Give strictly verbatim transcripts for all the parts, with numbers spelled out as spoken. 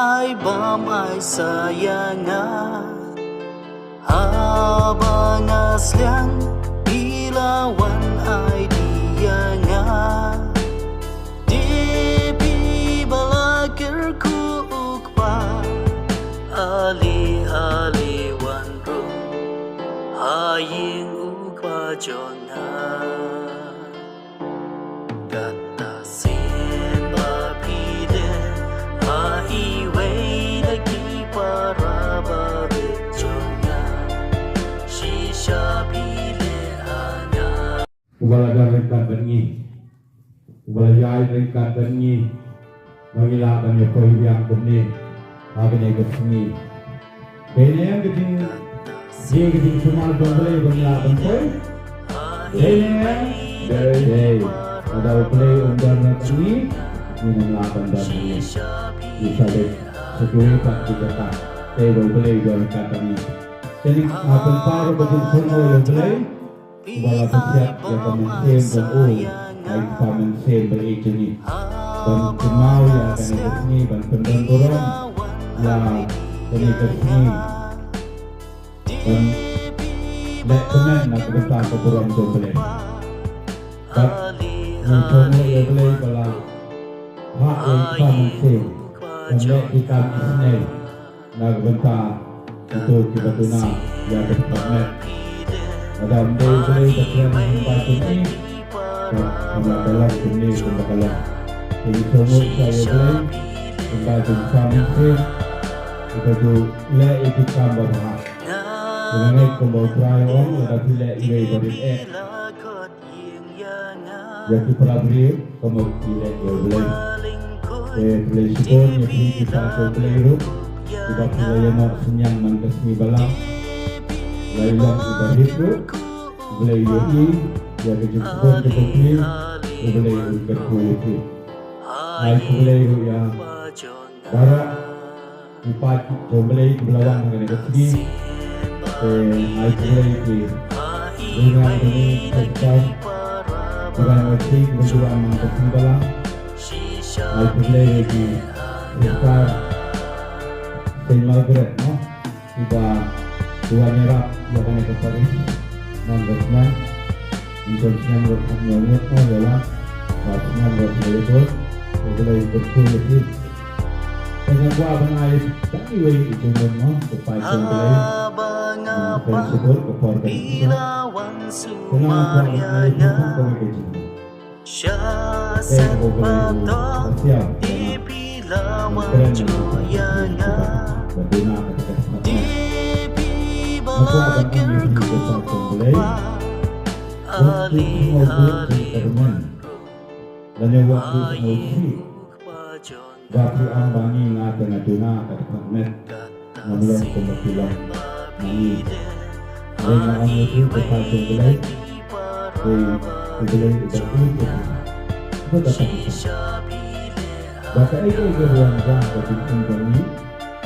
Ai bam ai sa ïa nga. Haba nga sliang, phi la wan ai di ïa nga. Te phi ba la kyrkhu u Kpa. Ale ale wan rung ha ïing u Kpa jong nga. Kata sien ba phi dei ha iwei na ki para ba bit jong nga. Shisha phi leh ha nga. Uba la don ryngkat bad ngi, uba la ïaid ryngkat bad ngi, ba ngi lah ban ïa poi biang kumne ha kane ka sngi. Dei ne em ka jing, dei ka jingsumar jong U Blei ba ngi lah ban poi? Dei ne em? Dei. Lada U Blei um don na ka sngi, ngin ym lah ban don hangne. Ngi sa leit sha kiwei pat ki jaka. Dei ba U Blei u don ryngkat bad ngi. Te ngin, ah, pynpaw ruh ka jingsngewnguh ïa U Blei. Uba la pynsiat ïa ka mynsiem jong u, ai ka mynsiem ba ïeit jong ngi. Ban kynmaw ïa kane ka sngi, ban pyndon burom ïa kane ka sngi. Ban leh tymmen na ka bynta ka burom jong U Blei. Bad ngi sngewnguh ïa U Blei ba la phah ïa ka mynsiem ban leh ki kam isynei. Na ka bynta kito kiba duna ïa ka dkhot met. Lada ym dei U Blei ba kren lyngba jong ngi, kam la ka long kumne kumba ka long. Te ngi sngewnguh ïa U Blei lyngba jong U Kpa Mynsiem, uba ju leh ïa ki kam babha. Te nga ngeit kumba U Trai u ong, lada phi leh iwei ba rit eh ïa ki para briew, ka mut phi leh ïa U Blei. Te khublei shibun ïa phi ki paid jong U Blei ruh, kiba phi la ïa noh synñiang man ka sngi ba la, la ïa long iba rit ruh. U Blei u ïohi ïa ka jingkhun ka jong phi, U Blei un kyrkhu ïa phi. Ai khublei ruh ïa baroh ki paid jong U Blei kiba la wan ha kane ka sngi. Te ai khublei ki riewngeit jong ngi, ki Khristan, ki wan ha kane ka sngi, kiba ju wan man ka sngi ba la. Ai khublei ki Khristan Saint Margaret, no? Kiba ju wan ïarap ïa kane ka parish man ka snem. Ngi sngewsih ruh, ngi ngut mo ïa wan. Ba sngewsih ruh ïa bud. Ko Blei kyrkhu ïa phi. Te nga kwah ban ai tang iwei i jingmut mo, ko paid jong Blei. Ka principal, ka por ka dei. Te nga kwah ban ai tang kawei ka jingmut. Sha seng ba to, te phi la wan shuwa ïa nga. Te phi ba la kyrkhu Kpa. Ale ale wan rung ha ïing u Kpa jong nga. Ba phi ong ba ngi, nga te nga duna ka dkhot met. Ngam long kumba phi long. Ngi dei, nga ong ïa phi, ko paid jong U Blei. Dei U Blei uba ïeit ïa phi. Ba ka tang ba kaei kaei ka ruh ka jingim jong ngi,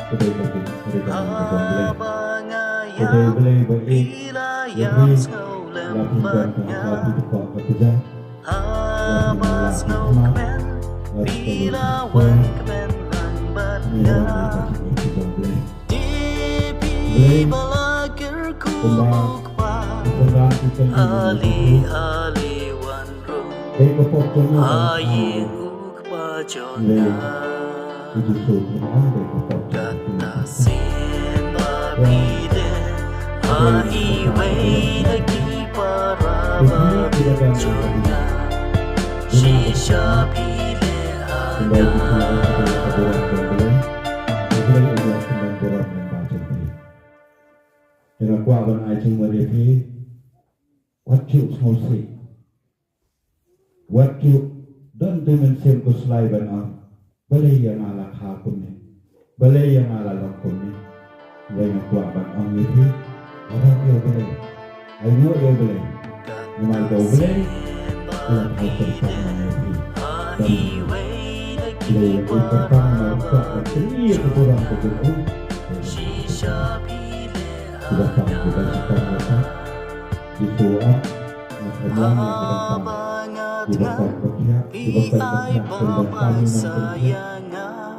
ka dei ka jingim ka jong U Blei. Ka dei U Blei uba ïeit ïa phi. La phi don ka, la phi don ka, ka jingim. Haba sngewkmen phi la wan kmen lang bad nga. Te phi ba la kyrkhu Kpa. Ale ale wan rung ha ïing u Kpa jong nga. Kata sien ba phi dei ha iwei na ki para ba bit jong nga. Shisha phi leh ha nga. Te nga kwah ban ai jingmut ïa phi. Wat ju sngewsih. Wat ju don te mynsiem khuslai ban ong, balei ïa nga la kha kumne? Balei ïa nga la long kumne? Balei? Nga kwah ban ong ïa phi, ai nguh ïa U Blei. Ai nguh ïa U Blei. Namar ba U Blei u la kha kyrpang ïa phi. Ban leh ïa u kyrpang, namar u kwah ban pyni ïa ka burom ka jong u. Shisha phi leh ha nga. Ki ba tang, ki ba tang, ki ba tang. Ki ba tang, ki ba tang. Ki ba tang, ki ba tang. Ki ba tang, ki ba tang.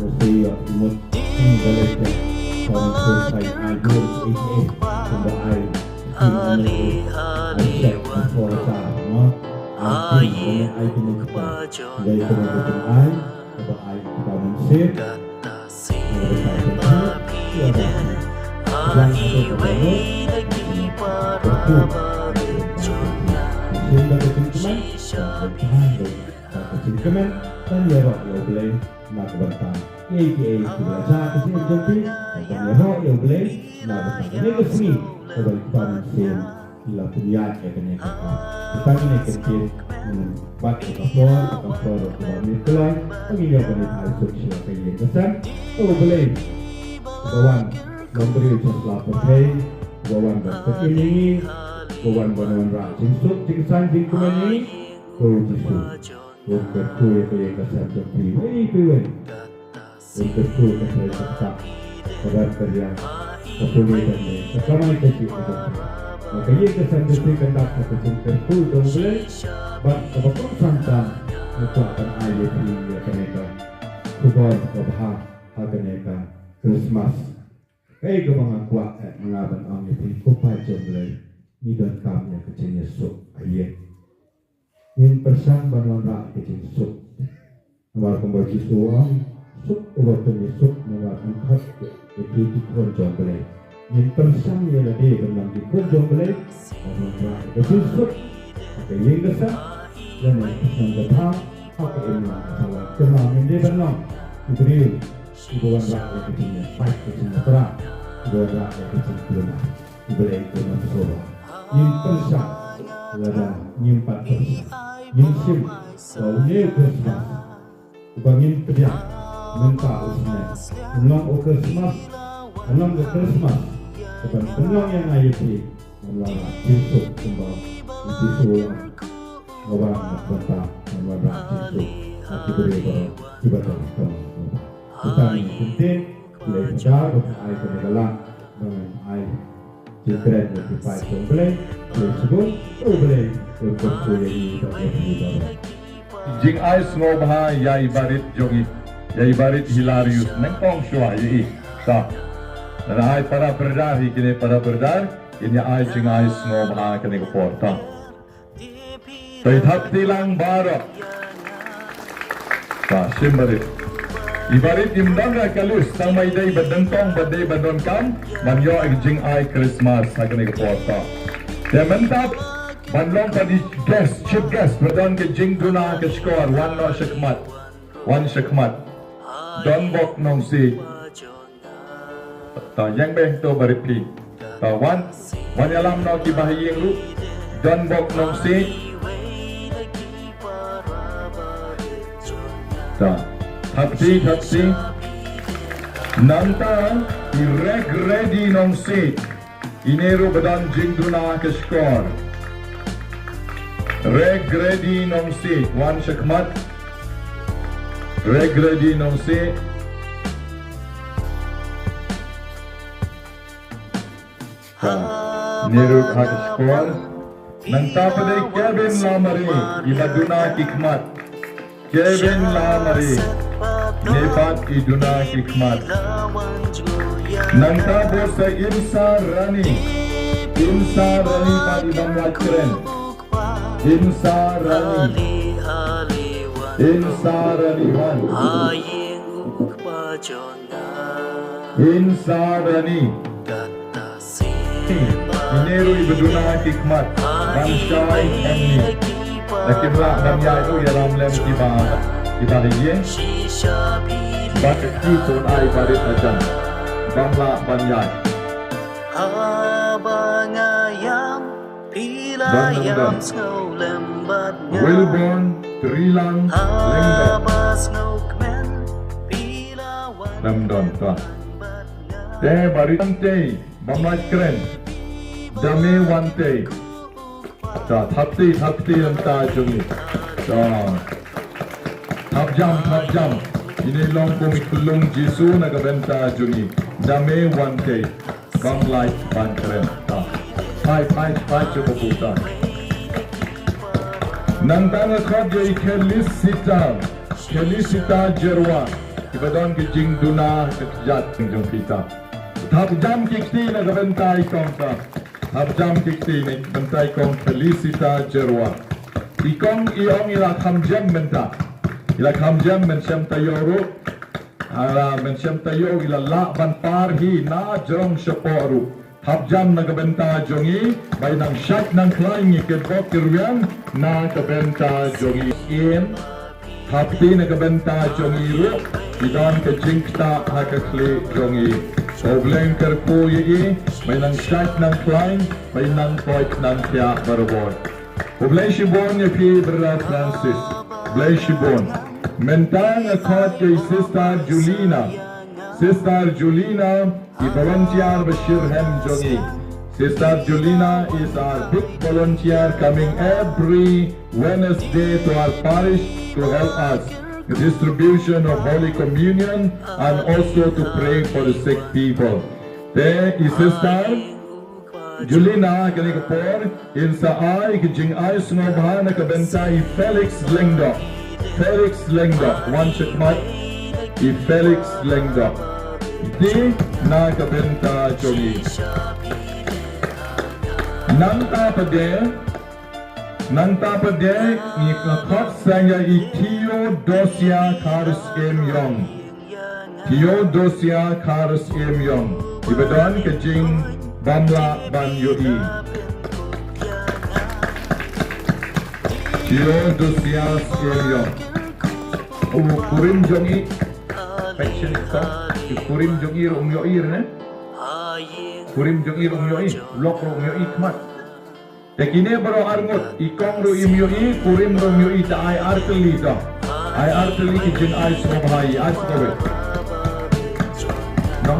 Let's say, uh, you know, in the latest, uh, so, so, like, I do it, it, it, in the eye, in the eye, I check the photo, you know, I think, you know, I can expect, like, you know, the eye, the eye, the eye, Ki la pynïaid ïa kane ka kam. Tang kane ka tip, mm, bad ka por, ka por, ka por, ka por, ka por, ka ïoh ban ai suk sha ka ïing ka sem. Ko Blei, ko wan, long briew sha sla pyrthei, ko wan ban pynim ïa ngi, ko wan ban wanrah jingsuk, jingsan, jingkmen ïa ngi, ko Jisu. Ngan kyrkhu ïa ka ïing ka sem jong phi, wei phi wei. Ngan kyrkhu ïa ka trai ka kpa, ka rat ka riang, ka pule ka mei, ka kamai ka jih ka jong phi. Ba ka ïing ka sem jong phi kan dap ha ka jingkyrkhu jong U Blei, bad kaba kongsan tam, nga kwah ban ai ïa phi ïa kane ka khubor kaba bha ha kane ka Christmas. Kaei kaba nga kwah, eh, nga ban ong ïa phi, ko paid jong U Blei, ngi donkam ïa ka jingïasuk ha ïing. Ngin pyrshang ban wanrah ka jingsuk. Namar kumba Jisu u ong, suk uba pynïasuk namar yn khot ïa ki, ki khun jong U Blei. Ngin pyrshang ïa lade ban long ki khun jong U Blei, ban wanrah ka jingsuk. Ha ka ïing ka sem, lane ha ka shnong ka thaw, ha ka imlang ka sawlak. Kumno ngin dei ban long ki briew kiba wanrah ïa ka jingïapait ka jingïapra, kiba wanrah ïa ka jingkhlem. U Blei un ym sngewbha. Ngin pyrshang, lada ngim pat pyrshang, ngin shim ba une u Christmas uba ngin pdiang mynta u snem, un long u Christmas, un long ka Christmas kaban pynlong ïa nga ïa phi ban wanrah jingsuk kumba u Jisu u ong, nga wan na ka bynta ban wanrah jingsuk ha ki briew baroh kiba don ha ka bynta. Kata ngi ktien, Blei Kpa ba phi ai kane ka lad ba ngan ai jingkren ïa ki paid jong U Blei. Blei shibun, U Blei un kyrkhu ïa ngi bad ïa phi baroh. Jingai sngewbha ïa i barit jong ngi, ïa i barit Hilarius, nyngkong shuwa ïa i. Ta. Ngan ai para pyrda, ïa kine para pyrda kin ïa ai jingai sngewbha kane ka por ta. Te thap kti lang baroh. Ba shim barit. I barit im don ra ka lus, tang ba i dei ba dengtong, ba dei ba donkam ban ïoh ïa ka jingai Christmas ha kane ka por ta. Te mynta ban long pat i guest, chief guest, ba don ka jingduna ha ka shkor, wan noh shakhmat. Wan shakhmat. Don Bok Nongsiej. Ta ïeng beit to barit phi. Ta wan, wan ïalam noh ki bahaïing ruh. Don Bok Nongsiej, Ta. Thapti, thapti. Nangta i Rek Reddy Nongsiej. Ine ruh ba don jingduna ka shkor. Rek Reddy Nongsiej, wan shakhmat. Rek Reddy Nongsiej. Ha, ine ruh ha ka shkor. Nangta pat dei Kevin Lamare, iba duna ki khmat. Kevin Lamare, ine pat i duna ki khmat. Nangta bor sa Insa Rani. Insa Rani pat i bym lait kren. Insa Rani. Insa Rani wan. Insa Rani. Ine ruh iba duna ki khmat ban shai hangne. La kim lah ban ïaid ruh, ïalam lem kiba, kiba ha ïing. Bad ki to ai barit hajan. Bym lah ban ïaid. Don, don, don. Wilborn Trilang Lyngdoh. Lam don, to. Te barit tei. Bym lait kren. Dame wan tei. Ta, thapti, thapti na ka bynta jong ngi. Ta. Thap jam, thap jam. Ine long kum i khyllung Jisu na ka bynta jong ngi. Dame wan tei. Bym lait ban kren. Ta. Phai, phai, phai sha ka bynta. Nangta nga khot ïa i Khelisita. Khelisita Jyrwa. Iba don ka jingduna ka kjat jong phi ta. Thap jam ki kti na ka bynta i kong ta. Thap jam ki kti na ka bynta i kong Khelisita Jyrwa. I kong i ong i la kham jem mynta. I la kham jem, mynshem taïew ruh. Ala, mynshem taïew i la lah ban par hi na jrong shapoh ruh. Thap jam na ka bynta jong i, ba i nang shait nang khlaiñ, ngi kyrpad kyrwiang na ka bynta jong i. Im, thapti na ka bynta jong i ruh, i don ka jingktah ha ka khlieh jong i. Ko Blei kyrkhu ïa i, ba i nang shait nang khlaiñ, ba i nang koit nang khiah barabor. Ko Blei shibun ïa phi Brother Francis. Blei shibun. Mynta nga khot ïa i Sister Julina. Sister Julina, i volunteer ba shitrhem jong i. Sister Julina is our big volunteer coming every Wednesday to our parish to help us the distribution of Holy Communion and also to pray for the sick people. Te i Sister Julina, kane ka por, in sa ai ka jingai sngewbha na ka bynta i Felix Lyngdoh. Felix Lyngdoh, wan shakhmat i Felix Lyngdoh. Te na ka bynta jong i. Nangta pat de, nangta pat de, ngi khot sa ïa i Theodosia Kharsyiem Ïong. Theodosia Kharsyiem Ïong. Iba don ka jingbymlah ban ïohi. Theodosia Syiem Ïong. U kurim jong i. Pek shen ka. U kurim jong i ruh um ïohi ne. Kurim jong i ruh um ïohi. Lok ruh um ïohi khmat. Te kine baroh arngut, i kong ruh im ïohi, kurim ruh im ïohi, te ai artylli to. Ai artylli ki jingai sngewbha, ai sngewbha. No?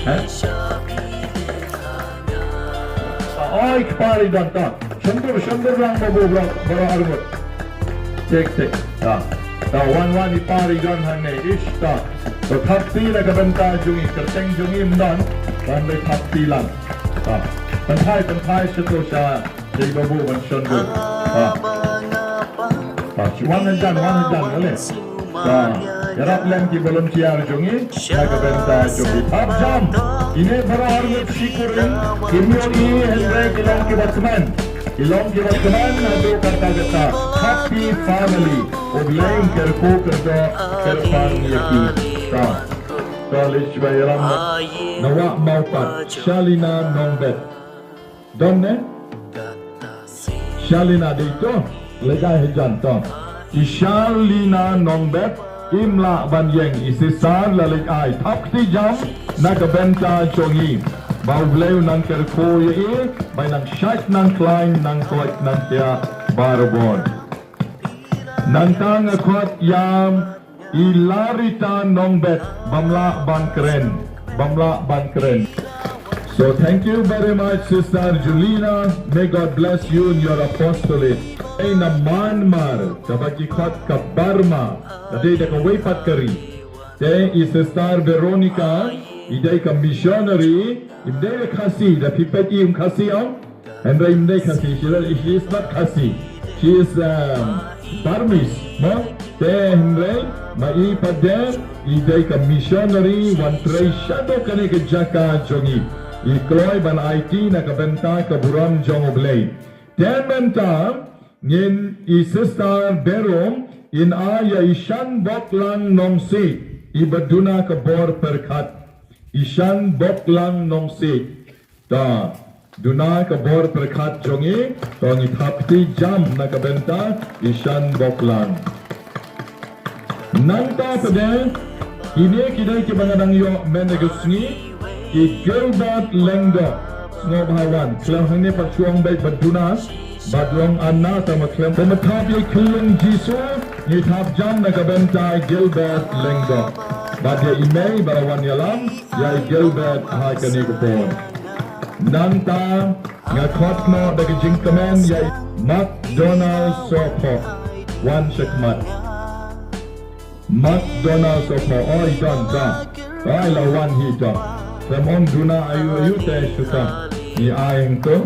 He? Oi, kpari don to. Shondur, shondur lang babu baroh, baroh arngut. Tik, tik. Ta. Ta wan wan i pari don hangne. Ish ta. To thap kti na ka bynta jong i, kyrteng jong i ym don. Wan le thap kti lang. Ta. Pynthai, pynthai sha to sha. Sha i babu ban shon bun. Ta. Ta. Wan hajan, wan hajan, ale. Ta. Ïarap lem ki volunteer jong i. Na ka bynta jong i. Thap jam. Ine baroh arngut shi kurim. Kim ïohi hynrei ki long kiba kmen. Ki long kiba kmen haduh katta katta. Happy family. U Blei un kyrkhu kyrdoh kyrpang ïa ki. Ta. Ta leit shwa ïalam. Nawah Mawpat. Shalina Nongbet. Don ne? Shalina dei to. Leit ai hajan to. I Shalina Nongbet. Im lah ban ïeng, i Sister la leit ai. Thap kti jam na ka bynta jong i. Ba U Blei un nang kyrkhu ïa i, ba i nang shait nang khlaiñ, nang koit nang khiah barabor. Nangta nga khot ïa i Larita Nongbet, bym lah ban kren, bym lah ban kren. So thank you very much, Sister Julina. May God bless you in your apostolate. Ei na Myanmar, kaba ki khot ka Burma, ka dei da kawei pat ka ri. Te i Sister Veronica, i dei ka missionary, im dei da Khasi, da phi peit i um Khasi ong? Hynrei im dei Khasi, she, she is not Khasi. She is, um, Burmese, no? Te hynrei, ma i pat de, i dei ka missionary, wan trei shaduh kane ka jaka jong i. I kloi ban aiti na ka bynta ka burom jong U Blei. Te mynta, ngin i Sister Berom, in ai ïa i Shanboklang Nongsiej, iba duna ka bor pyrkhat. I Shanboklang Nongsiej. Ta, duna ka bor pyrkhat jong i, to ngi thap kti jam na ka bynta, i Shanboklang. Nangta pat de, kine ki dei kiba nga dang ïoh mynta ka sngi, i Gilbert Lyngdoh, sngewbha wan, khlem hangne pat shuwa beit bad duna, bad long anna ta ma khlem, ba ma thap ïa i khyllung Jisu, ngi thap jam na ka bynta i Gilbert Lyngdoh. Bad ïa i mei, ba la wan ïalam, ïa i Gilbert ha kane ka por. Nangta, nga khot noh da ka jingkmen ïa i McDonald Sohphoh. Wan shakhmat. McDonald Sohphoh, oi don ta. Oi la wan hi ta. Khlem ong duna aïu aïu te shu ta. Ngi ai hangto.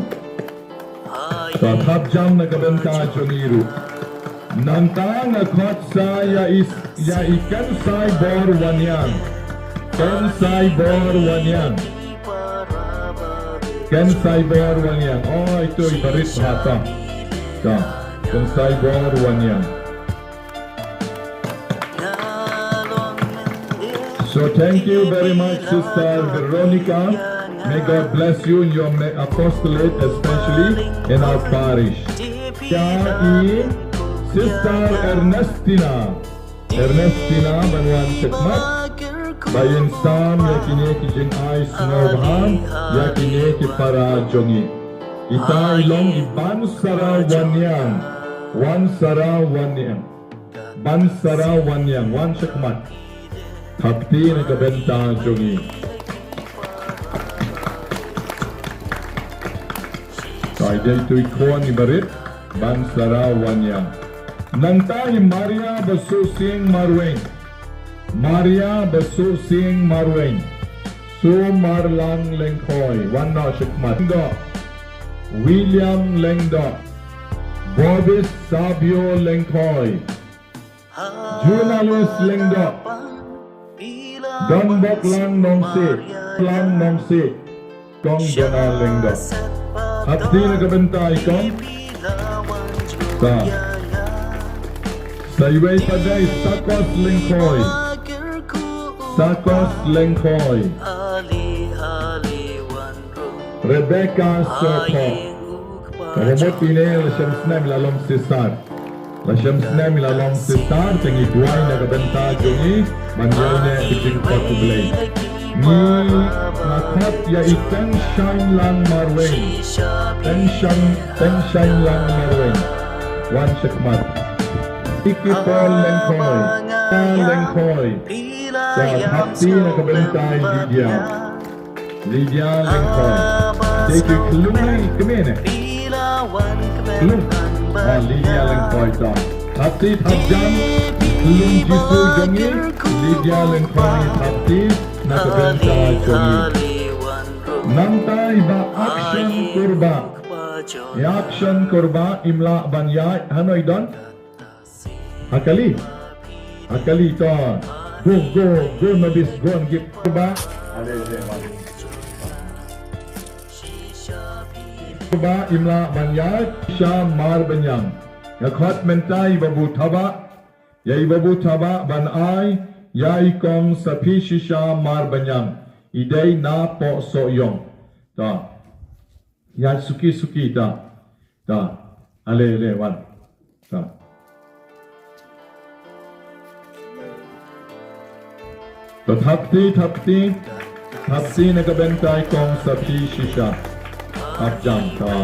Ka thap jam na ka bynta jong i ruh. Nangta nga khot sa ïa i, ïa i Kensai Bor Wanniang. Kensai Bor Wanniang. Kensai Bor Wanniang. Oi, to i barit bha ta. Ta. Kensai Bor Wanniang. So thank you very much, Sister Veronica. May God bless you in your ma-, apostolate, especially in our parish. Ïa i Sister Ernestina. Ernestina, ban wan shakhmat. Ba in sam ïa kine ki jingai sngewbha, ïa kine ki para jong i. Ita i long i Bansara Wanniang. Wansara Wanniang. Bansara Wanniang, wan shakhmat. Thap kti na ka bynta jong i. Ka dei tu i khun i barit, Bansara Wanniang. Nangta i Maria Basuhsing Marwein. Maria Basuhsing Marwein. Sumarlang Lyngkhoi, wan noh shakhmat. Lyngdoh. William Lyngdoh. Bobis Sabio Lyngkhoi. Journalist Lyngdoh. Donboklang Nongsiej. Lang Nongsiej. Kong Donald Lyngdoh. Thap kti na ka bynta i kong. Ta. Sa iwei pat de i Sakos Lyngkhoi. Sakos Lyngkhoi. Rebecca Sohphoh. Ka mut ine la shem snem la long sister. La shem snem la long sister, te ngi duwai na ka bynta jong i, ban ïoh ne ka jingkhot U Blei. Ngi, nga khot ïa i Tenshainlang Marwein. Tenshain, Tenshainlang Marwein. Wan shakhmat. Iki Paul Lyngkhoi. Paul Lyngkhoi. Ka thap kti na ka bynta i Lydia. Lydia Lyngkhoi. Te ki khyllung ne kmie ne? Khyllung. Ah, Lydia Lyngkhoi ta. Thap kti thap jam. Khyllung Jisu jong ngi. Lydia Lyngkhoi thap kti na ka bynta jong ngi. Nangta i Bah Action Kurbah. I Action Kurbah im lah ban ïaid hangne don. Ha kali. Ha kali to. Go, go, go, nabis, go and give. Ba. Ba im lah ban ïaid sha Marbaniang. Nga khot mynta i Babu Thabah. Ïa i Babu Thabah ban ai ïa i Kong Saphi Shisha Marbaniang. I dei na Pohsohiong. To. Ïa suki suki ta. Ta. Ale, ale, wan. Ta. To thap kti, thap kti. Thap kti na ka bynta i Kong Saphi Shisha. Thap jam ta.